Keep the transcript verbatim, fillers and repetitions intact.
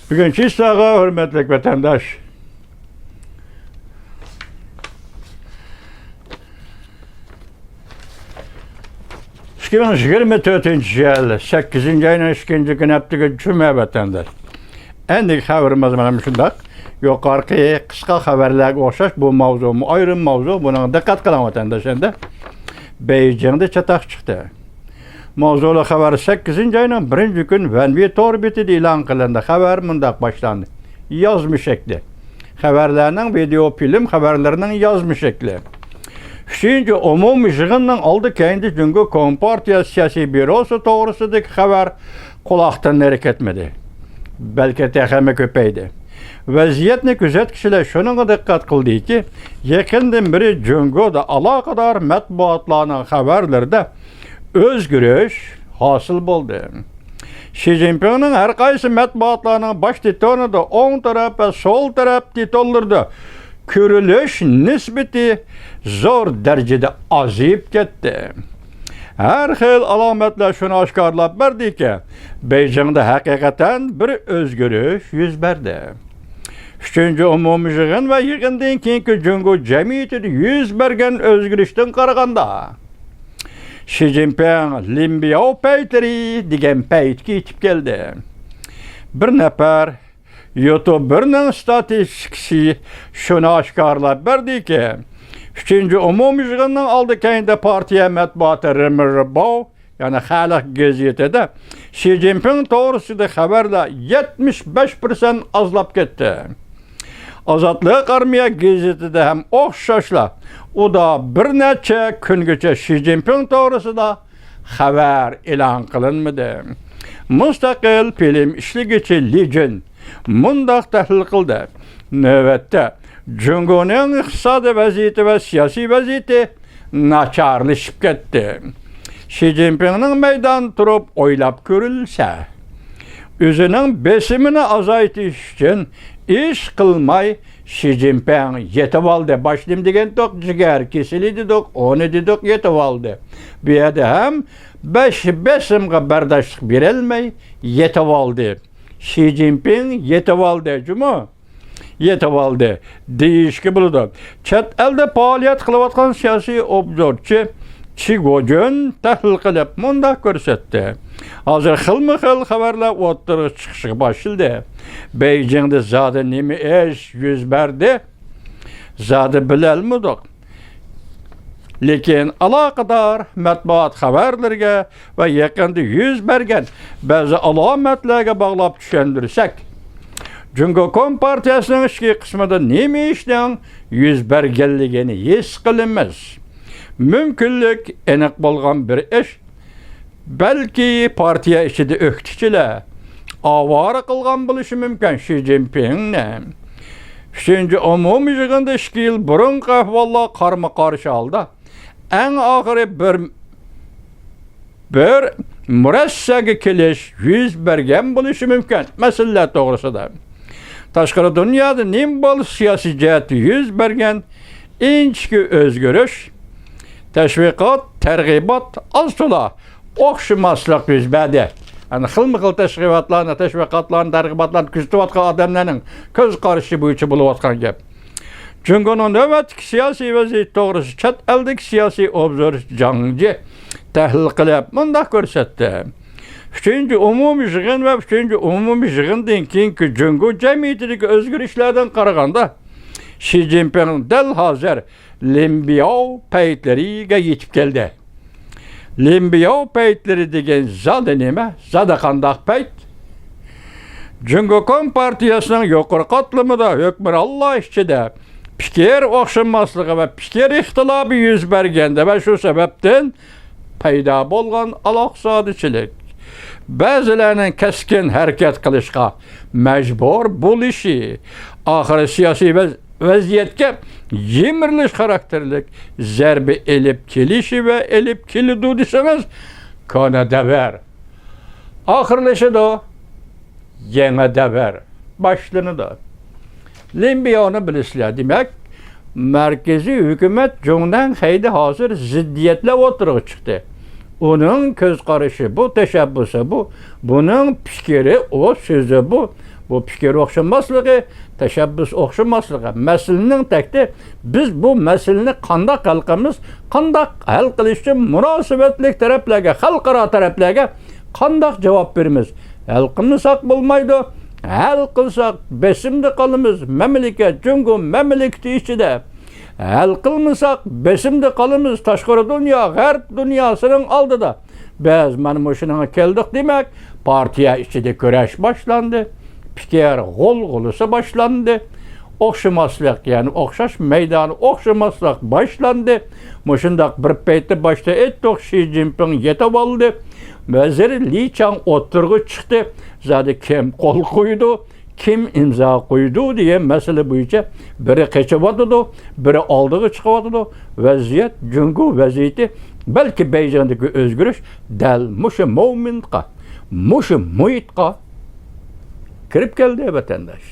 بۈگۈن چىساغا، ھۆرمەتلىك ۋەتەنداش. ئىككى مىڭ يىگىرمە تۆتىنچى يىل سەككىزىنچى ئاينىڭ ئىككىنچى كۈنى، ھەپتىگە جۈمە، ۋەتەنداش. ئەندىكى خەۋىرىمىز مانا مۇشۇنداق. يۇقىرىقى قىسقا خەۋەرلەرگە ئوخشاش بۇ ماۋزۇمۇ ئايرىم ماۋزۇ. بۇنىڭغا دىققەت قىلىڭ، ۋەتەنداش. ئەندى بېيجىڭدا چاتاق چىقتى. ماۋزۇلۇق خەۋەر سەككىزىنچى ئاينىڭ بىرىنچى كۈن ۋەنۋى تور بېتىدە ئېلان قىلىندى. خەۋەر مۇنداق باشلاندى. يازما شەكلى. خەۋەرلەرنىڭ ۋىدېئو فىلىم خەۋەرلىرىنىڭ يازما شەكلى. ئۈچىنچى ئومۇمىي يىغىننىڭ ئالدى كەينىدە جۇڭگو كومپارتىيە سىياسىي بيۇروسى توغرىسىدىكى خەۋەر قۇلاقتىن نېرى كەتمىدى. بەلكى تېخىمۇ كۆپەيدى. ۋەزىيەتنى كۆزەتكۈچىلەر شۇنىڭغا دىققەت قىلدىكى، يېقىندىن بېرى جۇڭگودا ئالاقىدار مەتبۇئاتلارنىڭ خەۋەرلىرىدە ئۆزگىرىش ھاسىل بولدى. شى جىنپىڭنىڭ ھەر قايسى مەتبۇئاتلارنىڭ باش تىتونىدا، ئوڭ تەرەپ ۋە سول تەرەپ تىتونلىرىدا كۆرۈلۈش نىسبىتى زور دەرىجىدە ئازىيىپ كەتتى. ھەر خىل ئالامەتلەر شۇنى ئاشكارىلاپ بەردىكى، بېيجىڭدا ھەقىقەتەن بىر ئۆزگىرىش يۈز بەردى. ئۈچىنچى ئومۇمىي يىغىن ۋە يىغىندىن كېيىنكى جۇڭگو جەمئىيىتىدە يۈز بەرگەن ئۆزگىرىشتىن قارىغاندا، شى جىنپىڭ لىن بياۋ پەيتلىرى دېگەن پەيتكە يېتىپ كەلدى. بىر نەپەر يۇتۇبېرنىڭ ستاتىستىكىسى شۇنى ئاشكارىلاپ بەردىكى، ئۈچىنچى ئومۇمىي يىغىننىڭ ئالدى كەينىدە پارتىيە مەتبۇئاتى رېمېرباۋ، يەنى خەلق گېزىتىدە شى جىنپىڭ توغرىسىدا خەۋەرلەر يەتمىش بەش پىرسەنت ئازلاپ كەتتى. ئازادلىق ئارمىيە گېزىتىدە ھەم ئوخشاشلا ئۇدا بىر نەچچە كۈنگىچە شى جىنپىڭ توغرىسىدا خەۋەر ئېلان قىلىنمىدى. مۇستەقىل فىلىم ئىشلىگۈچى لى جۈن مۇنداق تەھلىل قىلدى: نۆۋەتتە جۇڭگونىڭ ئىقتىسادىي ۋەزىيىتى ۋە سىياسىي ۋەزىيىتى ناچارلىشىپ كەتتى. شى جىنپىڭنىڭ مەيداندا تۇرۇپ ئويلاپ كۆرۈلسە، ئۆزىنىڭ بېسىمىنى ئازايتىش ئۈچۈن ئىش قىلماي، شى جىنپىڭ يېتىۋالدى. باش نېمە دېگەنتۇق؟ جىگەر كېسىلى دېدۇق، ئۇنى دېدۇق، يېتىۋالدى. بۇ يەردە ھەم بەش بېسىمغا بەرداشلىق بېرەلمەي يېتىۋالدى. شى جىنپىڭ يېتىۋالدى، جۇمۇ. يېتىۋالدى دېيىشكە بولىدۇ. چەت ئەلدە پائالىيەت قىلىۋاتقان سىياسىي ئوبزورچى چى گوجۈن تەھلىل قىلىپ مۇنداق كۆرسەتتى: ھازىر خىلمۇ خىل خەۋەرلەر ئوتتۇرىغا چىقىشقا باشلىدى. بېيجىڭدا زادى نېمە ئىش يۈز بەردى؟ زادى بىلەلمىدۇق. لېكىن ئالاقىدار مەتبۇئات خەۋەرلىرىگە ۋە يېقىندا يۈز بەرگەن بەزى ئالامەتلەرگە باغلاپ چۈشەندۈرسەك، جۇڭگو كومپارتىيەسىنىڭ ئىچكى قىسمىدا نېمە ئىشنىڭ يۈز بەرگەنلىكىنى ھېس قىلىمىز. مۇمكىنلىك ئېنىق بولغان بىر ئىش، بەلكى پارتىيە ئىچىدە ئۆكتىچىلەر ئاۋارە قىلغان بولۇشى مۇمكىن شى جىنپىڭنى. ئۈچىنچى ئومۇمىي يىغىندا ئىككى يىل بۇرۇنقى ئەھۋاللار قارمۇ قارشى ھالدا ئەڭ ئاخىرى بىر، بىر مۇرەسسەگە كېلىش يۈز بەرگەن بولۇشى مۇمكىن مەسىلىلەر توغرىسىدا. تاشقىرى دۇنيادا نېمە بولسا سىياسىي جەھەتتە يۈز بەرگەن ئىنچىكە ئۆزگىرىش، تەشۋىقات، تەرغىبات ئاز-تولا ئوخشىماسلىق يۈز بەردى. يەنى خىلمۇ خىل تەشۋىقاتلارنى، تەشۋىقاتلارنى، تەرغىباتلارنى كۆزىتىۋاتقان ئادەملەرنىڭ كۆز قارىشى بويىچە بولۇۋاتقان گەپ. جۇڭگونىڭ نۆۋەتتىكى سىياسىي ۋەزىيىتى توغرىسىدا چەت ئەلدىكى سىياسىي ئوبزورچى جاڭ جى تەھلىل قىلىپ مۇنداق كۆرسەتتى: ئۈچىنچى ئومۇمىي يىغىن ۋە ئۈچىنچى ئومۇمىي يىغىندىن كېيىنكى جۇڭگو جەمئىيىتىدىكى ئۆزگىرىشلەردىن قارىغاندا، شى جىنپىڭ دەل ھازىر لىن بياۋ پەيتلىرىگە يېتىپ كەلدى. لىن بياۋ پەيتلىرى دېگەن زادى نېمە؟ زادى قانداق پەيت؟ جۇڭگو كومپارتىيەسىنىڭ يۇقىرى قاتلىمىدا ھۆكۈمرانلار ئىچىدە پىكىر ئوخشىماسلىقى ۋە پىكىر ئىختىلاپى يۈز بەرگەندە ۋە شۇ سەۋەبتىن پەيدا بولغان ئالاقىسادىچىلىك، بەزىلەرنىڭ كەسكىن ھەرىكەت قىلىشقا مەجبۇر بولۇشى، ئاخىرى سىياسىي ۋەز-، ۋەزىيەتكە يىمىرىلىش خاراكتېرلىك زەربە ئېلىپ كېلىشى ۋە ئېلىپ كېلىدۇ دېسىڭىز، كونا دەۋر ئاخىرلىشىدۇ، يېڭى دەۋر باشلىنىدۇ. لىن بياۋنى بىلىسىلەر، دېمەك، مەركىزىي ھۆكۈمەت جۇڭنەن خەيدە ھازىر زىددىيەتلەر ئوتتۇرىغا چىقتى. ئۇنىڭ كۆز قارىشى بۇ، تەشەببۇسى بۇ، بۇنىڭ پىكرى ئۇ، سۆزى بۇ، بۇ پىكىر ئوخشىماسلىقى، تەشەببۇس ئوخشىماسلىقى. مەسىلىنىڭ تەكتى، بىز بۇ مەسىلىنى قانداق ھەل قىلىمىز، قانداق ھەل قىلىش ئۈچۈن مۇناسىۋەتلىك تەرەپلەرگە، خەلقئارا تەرەپلەرگە قانداق جاۋاب بېرىمىز؟ ھەل قىلمىساق بولمايدۇ. ھەل قىلساق بېسىمدا قالىمىز. مەملىكەت، جۇڭگو مەملىكىتى ئىچىدە ھەل قىلمىساق بېسىمدا قالىمىز. تاشقىرى دۇنيا، غەرب دۇنياسىنىڭ ئالدىدا بىز مانا مۇشۇنىڭغا كەلدۇق. دېمەك، پارتىيە ئىچىدە كۈرەش باشلاندى. پىكىر غۇلغۇلىسى باشلاندى. ئوخشىماسلىق، يەنى ئوخشاش مەيدانى ئوخشىماسلىق باشلاندى. مۇشۇنداق بىر پەيتتە باشتا ئېيتتۇق، شى جىنپىڭ يېتىۋالدى. ۋەزىر لى چاڭ ئوتتۇرىغا چىقتى. زادى كىم قول قويىدۇ، كىم ئىمزا قويىدۇ دېگەن مەسىلە بويىچە بىرى قېچىۋاتىدۇ، بىرى ئالدىغا چىقىۋاتىدۇ. ۋەزىيەت، جۇڭگو ۋەزىيىتى، بەلكى بېيجىڭدىكى ئۆزگىرىش دەل مۇشۇ مومېنتقا، مۇشۇ مۇھىتقا كىرىپ كەلدى، ۋەتەنداش.